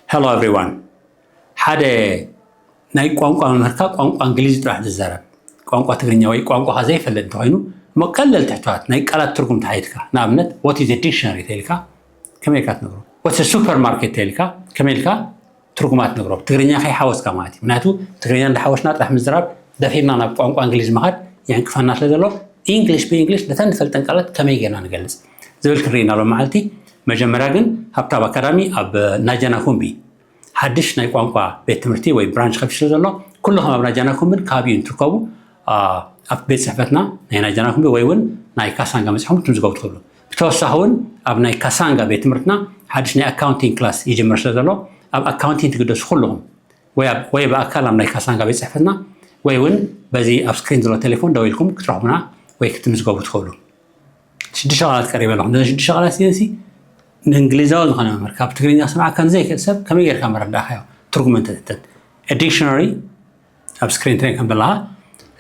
Hello everyone. ሓደ ናይ ቋንቋ መምህርካ ቋንቋ እንግሊዝ ጥራሕ ዝዛረብ፣ ቋንቋ ትግርኛ ወይ ቋንቋኻ ዘይፈልጥ እንተኾይኑ፣ እሞ ቀለል ትሕቶታት ናይ ቃላት ትርጉም ተሓይትካ፣ ንኣብነት what is a dictionary ተልካ ከመይ ኢልካ ትነግሮ? What is a supermarket ተልካ ከመይ ኢልካ ትርጉማት ትነግሮ? ትግርኛ ከይሓወስካ ማለት እዩ። ምክንያቱ ትግርኛ እንዳሓወስና ጥራሕ ምዝራብ ደፊርና ናብ ቋንቋ እንግሊዝ ምኻድ የዕንቅፈና ስለ ዘሎ፣ ኢንግሊሽ ብኢንግሊሽ ነተን ንፈልጠን ቃላት ከመይ ጌርና ንገልጽ ዝብል ክንርኢ ኢና ሎም መዓልቲ። መጀመርያ ግን ሃብታብ ኣካዳሚ ኣብ ናጃናኩምቢ ሓድሽ ናይ ቋንቋ ቤት ትምህርቲ ወይ ብራንች ከፊት ስለ ዘሎ፣ ኩልኹም ኣብ ናጃናኩምብን ከባቢኡን ትርከቡ ኣብ ቤት ጽሕፈትና ናይ ናጃናኩምቢ ወይ እውን ናይ ካሳንጋ መጺኹም ክትምዝገቡ ትኽእሉ። ብተወሳኺ እውን ኣብ ናይ ካሳንጋ ቤት ትምህርትና ሓድሽ ናይ ኣካውንቲንግ ክላስ ይጅምር ስለ ዘሎ፣ ኣብ ኣካውንቲንግ ትግደሱ ኩልኹም ወይ ኣብ- ወይ ብኣካል ኣብ ናይ ካሳንጋ ቤት ጽሕፈትና ወይ እውን በዚ ኣብ ስክሪን ዘሎ ቴሌፎን ደው ኢልኩም ክትረኽቡና ወይ ክትምዝገቡ ትኽእሉ። ሽዱሽተ ቃላት ቀሪበ ኣለኹ። ነዚ ሽዱሽተ ቃላት እዚአን ሲ ንእንግሊዛዊ ዝኾነ መምህር ካብ ትግርኛ ክሰምዓካ ንዘይክእል ሰብ ከመይ ጌርካ መረዳእካዮ? ትርጉም እንተትሕተት፣ ዲክሽነሪ ኣብ ስክሪን ትሪኦ ከም ዘለኻ፣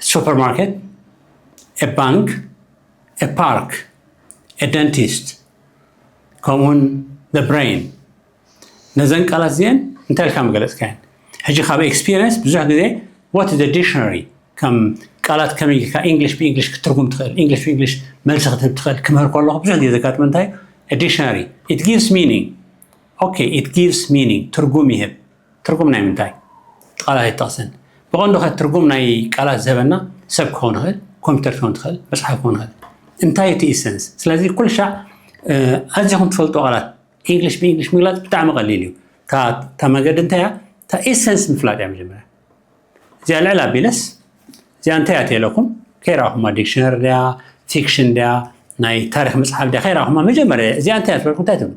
ሱፐርማርኬት፣ ባንክ፣ ፓርክ፣ ደንቲስት፣ ከምኡውን ብሬን። ነዘን ቃላት እዚአን እንታይ ኢልካ መገለጽካየን? ሕጂ ካብ ኤክስፒሪየንስ ብዙሕ ግዜ what is the dictionary ከም ቃላት ከመይ ኢልካ ኢንግሊሽ ብኢንግሊሽ ክትርጉም ትኽእል፣ ኢንግሊሽ ብኢንግሊሽ መልሲ ክትህብ ትኽእል ክምህር ከለኹ ብዙሕ ግዜ ዘጋጥመ እንታይ፣ ዲክሽነሪ፣ it gives meaning። Okay, it gives meaning፣ ትርጉም ይህብ። ትርጉም ናይ ምንታይ? ቃላት ኣይጠቕስን። ብቐንዱ ከ ትርጉም ናይ ቃላት ዝህበና ሰብ ክኸውን ይኽእል፣ ኮምፒውተር ክኸውን ትኽእል፣ መጽሓፍ ክኸውን ይኽእል። እንታይ እቲ ኢሰንስ? ስለዚ ኩሉ ሻዕ ኣዚኹም ትፈልጡ ቃላት ኢንግሊሽ ብኢንግሊሽ ምግላጽ ብጣዕሚ ቀሊል እዩ። እታ መገዲ እንታይ እያ? እታ ኢሰንስ ምፍላጥ እያ መጀመርያ። እዚኣ ልዕል ኣቢለስ እዚኣ እንታይ እያ ተለኩም ከይረኣኹማ፣ ዲክሽነሪ ድያ፣ ፊክሽን ድያ፣ ናይ ታሪክ መፅሓፍ ድያ ከይረኣኹማ፣ መጀመርያ እዚኣ እንታይ እያ ትበልኩም እንታይ ትብሉ?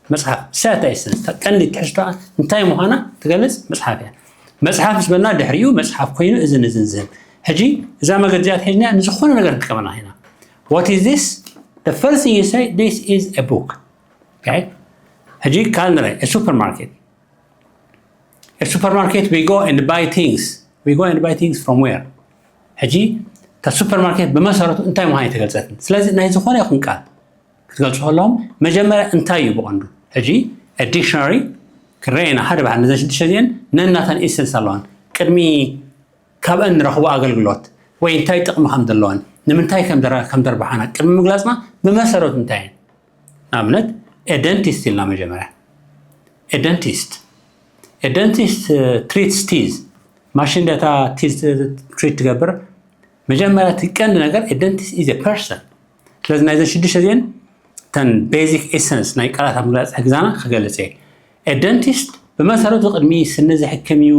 መፅሓፍ። እሳ እያ እታ ኢሰንስ፣ እታ ቀንዲ ትሕዝቶኣ እንታይ ምዃና ትገልፅ መፅሓፍ እያ። መፅሓፍ ምስ በልና ድሕሪኡ መፅሓፍ ኮይኑ እዝን እዝን ዝህብ። ሕጂ እዛ መገዲ እዚኣ ተሒዝና ንዝኾነ ነገር ንጥቀመላ ኢና። What is this? The first thing you say, this is a book. Okay? ሕጂ ካልእ ንርአ፣ ሱፐርማርኬት። At supermarket we go and buy things. We go and buy things from where? ሕጂ እታ ሱፐርማርኬት ብመሰረቱ እንታይ ምዃን የተገልጸትን። ስለዚ ናይ ዝኾነ ይኹን ቃል ክትገልጹ ከለኹም መጀመርያ እንታይ እዩ ብቐንዱ? ሕጂ ዲክሽነሪ ክንረአና ሓደ ባሕር ነዘን ሽዱሽተ እዚአን ነናተን ኢሰንስ ኣለዋን ቅድሚ ካብአን ንረኽቦ ኣገልግሎት ወይ እንታይ ጥቕሚ ከም ዘለወን ንምንታይ ከም ደርብሓና ቅድሚ ምግላፅና ብመሰረቱ እንታይ እየን? ንኣብነት ደንቲስት ኢልና መጀመርያ ደንቲስት ደንቲስት ትሪትስ ቲዝ ማሽን ደታ ቲዝ ትሪት ትገብር። መጀመርያ እቲ ቀንዲ ነገር ደንቲስት ኢዝ ፐርሰን። ስለዚ ናይዘን ሽዱሽተ እዚአን እተን ቤዚክ ኤሰንስ ናይ ቃላት ኣብ ምግላፅ ሕግዛና ክገልፅ እየ። ደንቲስት ብመሰረቱ ቅድሚ ስኒ ዝሕክም እዩ፣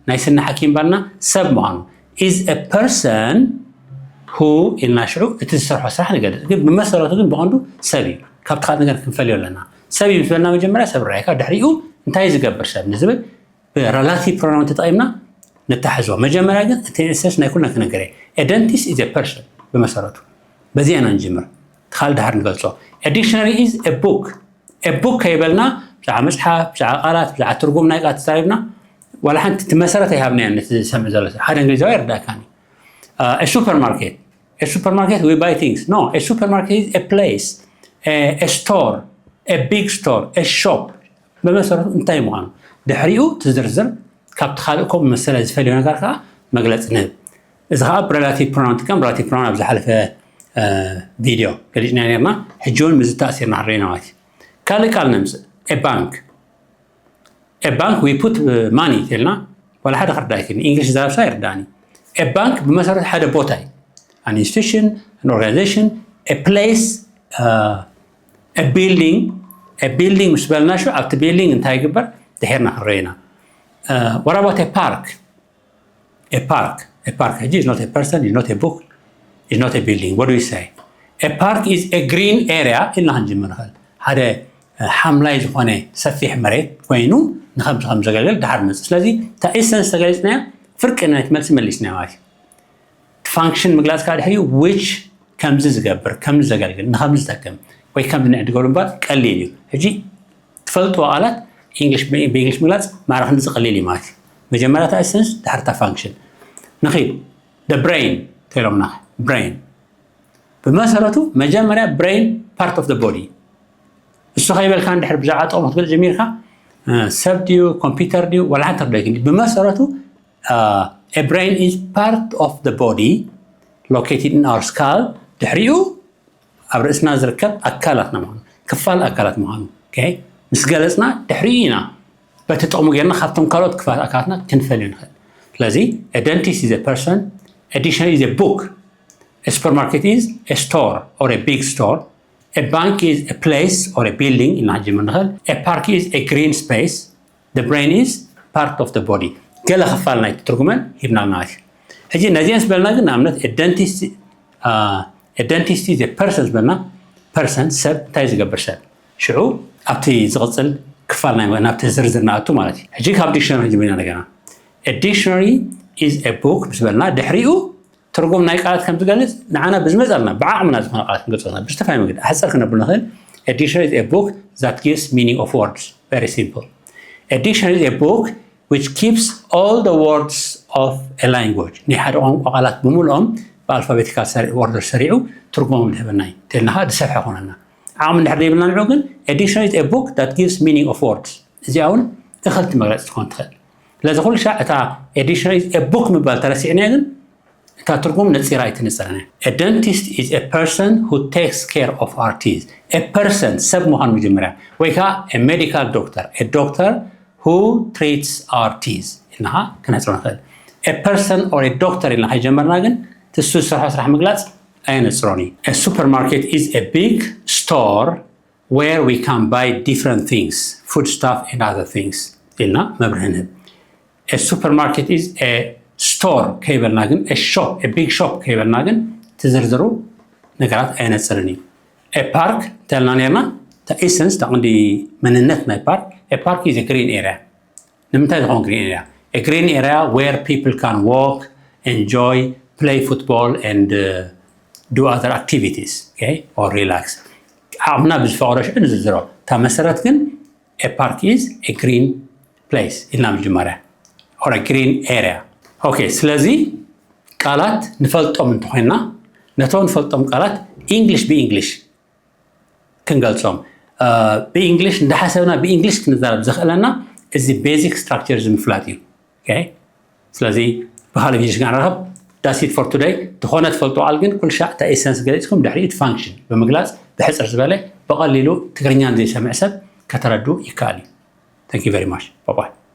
ናይ ስኒ ሓኪም ባልና ሰብ ምዃኑ is a person who ኢልና ሽዑ እቲ ዝሰርሖ ስራሕ ንገልፅ። ግን ብመሰረቱ ግን ብቐንዱ ሰብ እዩ። ካብቲ ካልእ ነገር ክንፈልዮ ኣለና። ሰብ እዩ ምስ በልና መጀመርያ ሰብ ራእይካ ድሕሪኡ እንታይ ዝገብር ሰብ ንዝብል ብረላቲቭ ፕሮናውን ተጠቒምና ንተሓዝቦ። መጀመርያ ግን እቲ ኤሰንስ ናይ ኩልና ክነገር እየ። ደንቲስት ኢዝ ፐርሰን ብመሰረቱ በዚኣ ኢና ንጅምር። እቲ ካልእ ድሓር ንገልጾ። ዲክሽነሪ ኢዝ ቡክ። ቡክ ከይበልና ብዛዕባ መፅሓፍ፣ ብዛዕባ ቃላት፣ ብዛዕባ ትርጉም ናይ ቃላት ተዛሪብና ዋላ ሓንቲ እቲ መሰረት ኣይሃብናዮ ነቲ ዝሰምዕ ዘሎ ሰብ። ሓደ እንግሊዛዊ ይርዳእካኒ። ሱፐርማርኬት ሱፐርማርኬት we buy things። No, supermarket is place, store, big store, shop። ብመሰረቱ እንታይ ምዃኑ ድሕሪኡ ትዝርዝር ካብቲ ካልእ ከምኡ መሰለ ዝፈልዮ ነገር ከዓ መግለፂ ንህብ። እዚ ከዓ ብረላቲቭ ፕሮናውን ጥቀም። ረላቲቭ ፕሮናውን ኣብ ዝሓለፈ ቪድዮ ገሊፅና ነርና። ሕጂ እውን ምዝተኣሲርና ክንረኢና ማለት እዩ። ካልእ ቃል ነምፅእ። ባንክ ባንክ we put money ተልና ዋላ ሓደ ክርዳእኪ እንግሊሽ ዝዛረብ ሰብ ይርዳእኒ። ባንክ ብመሰረት ሓደ ቦታ እዩ። An institution, an organization, place, building። Building ምስ በልና ሹ ኣብቲ ቢልዲንግ እንታይ ይግበር ድሕርና ክንረኢና። What about park? Park park ሕጂ is not a person, is not a book, is not a building. What do we say? Park is a green area ኢልና ክንጅምር ንኽእል። ሓደ ሓምላይ ዝኾነ ሰፊሕ መሬት ኮይኑ ንከምዚ ከም ዘገልግል ድሓር መፅእ። ስለዚ እታ ኢሰንስ ተገሊፅናያ ፍርቂ ናይቲ መልሲ መሊስናያ ማለት እዩ። ፋንክሽን ምግላፅ ከዓ ድሕሪኡ which ከምዚ ዝገብር፣ ከምዚ ዘገልግል፣ ንከምዚ ዝጠቅም ወይ ከምዚ ንዕድገሉ እምበር ቀሊል እዩ። ሕጂ ትፈልጥዎ ቃላት እንግሊሽ ብእንግሊሽ ምግላፅ ማዕረ ክንድዚ ቀሊል እዩ ማለት እዩ። መጀመርያ እታ ኢሰንስ ድሕሪ እታ ፋንክሽን ንኺድ። ብሬን ተኢሎምና። ብሬን ብመሰረቱ መጀመርያ ብሬን ፓርት ኦፍ ቦዲ እሱ ከይበልካ እንድሕር ብዛዕባ ጥቕሙ ክትብል ጀሚርካ ሰብ ድዩ ኮምፒውተር ድዩ ዋላ ሓንቲ ርዳይክ ብመሰረቱ a brain is part of the body located in our skull ድሕሪኡ ኣብ ርእስና ዝርከብ ኣካላትና ምዃኑ ክፋል ኣካላት ምዃኑ ምስ ገለፅና ድሕሪኡ ኢና በቲ ጥቕሙ ጌርና ካብቶም ካልኦት ክፋል ኣካላትና ክንፈልዮ ንኽእል። ስለዚ dentist is a person, dictionary is a book, supermarket is a store or a big store, a bank is a place or a building ኢልና ጅምር ንኽእል። Park is a green space, the brain is part of the body። ገለ ክፋል ናይ ትርጉመን ሂብና ማለት እዩ። ሕጂ ነዚአን ዝበልና ግን ንኣብነት dentist is a person ዝበልና person ሰብ እንታይ ዝገብር ሰብ ሽዑ ኣብቲ ዝቕፅል ክፋል ናብቲ ዝርዝር ንኣቱ ማለት እዩ። ሕጂ ካብ dictionary ጅምርና እንደገና dictionary is a book ምስ በልና ድሕሪኡ ትርጉም ናይ ቃላት ከም ዝገልፅ ንዓና ብዝመፀልና ብዓቕምና ዝኾነ ቃላት ክንገልፀልና ብዝተፈላለየ መገዲ ኣሕፀር ክነብሉ ንኽእል። Dictionary is a book that gives meaning of words, very simple. Dictionary is a book which keeps all the words of a language. ናይ ሓደ ቋንቋ ቃላት ብምልኦም ብኣልፋቤቲካል order ሰሪዑ ትርጉሞም ዝህበና እዩ። ተልናኻ ዝሰፍሐ ኮነና ዓቕሚ እንድሕር ዘይብልና ንዑ ግን dictionary is a book that gives meaning of words። እዚኣ እውን እኽልቲ መግለፂ ትኾን ትኽእል። ስለዚ ኩሉ ሻዕ እታ dictionary is a book ምባል ተረሲዕናዮ ግን እታ ትርጉም ነፂራ ኣይትንፅረን። Dentist is a person who takes care of our teeth. Person ሰብ ምዃን መጀመርያ ወይ ከዓ medical doctor, doctor who treats our teeth ኢልና ክንሕፅሮ ንኽእል። Person or doctor ኢልና ከይጀመርና ግን ትሱ ዝሰርሖ ስራሕ ምግላፅ ኣየነፅሮን እዩ። Supermarket is a big store where we can buy different things, food stuff and other things ኢልና መብርህ ንህብ። Supermarket is a store ከይበልና ግን shop big shop ከይበልና ግን ትዝርዝሩ ነገራት ኣየነፅርን እዩ። Park እንተልና ነርና essence ተቕንዲ መንነት ናይ park park is a green area ንምንታይ ዝኾን green area green area where people can walk, enjoy, play football and do other activities or relax። ዓቕምና ብዝፈቐዶ ሽዑ ንዝርዝሮ እታ መሰረት ግን park is a green place ኢልና መጀመርያ or green area። ስለዚ ቃላት ንፈልጦም እንተኾይንና ነቶም ንፈልጦም ቃላት English ብ English ክንገልፆም ብ English እንዳሓሰብና ብ English ክንዛረብ ዘኽእለና እዚ basic structure እዚ ምፍላጥ እዩ። ስለዚ ብካልእ ቪድዮ ስጋዕ ንራኸብ። That's it for today። ዝኾነ ትፈልጡ ቃል ግን ኩሉ ሻዕ እታ essence ገሊፅኩም ድሕሪኡ function ብምግላፅ ብሕፅር ዝበለ ብቐሊሉ ትግርኛ ንዘይሰምዕ ሰብ ከተረድኡ ይከኣል እዩ። Thank you very much. Bye bye.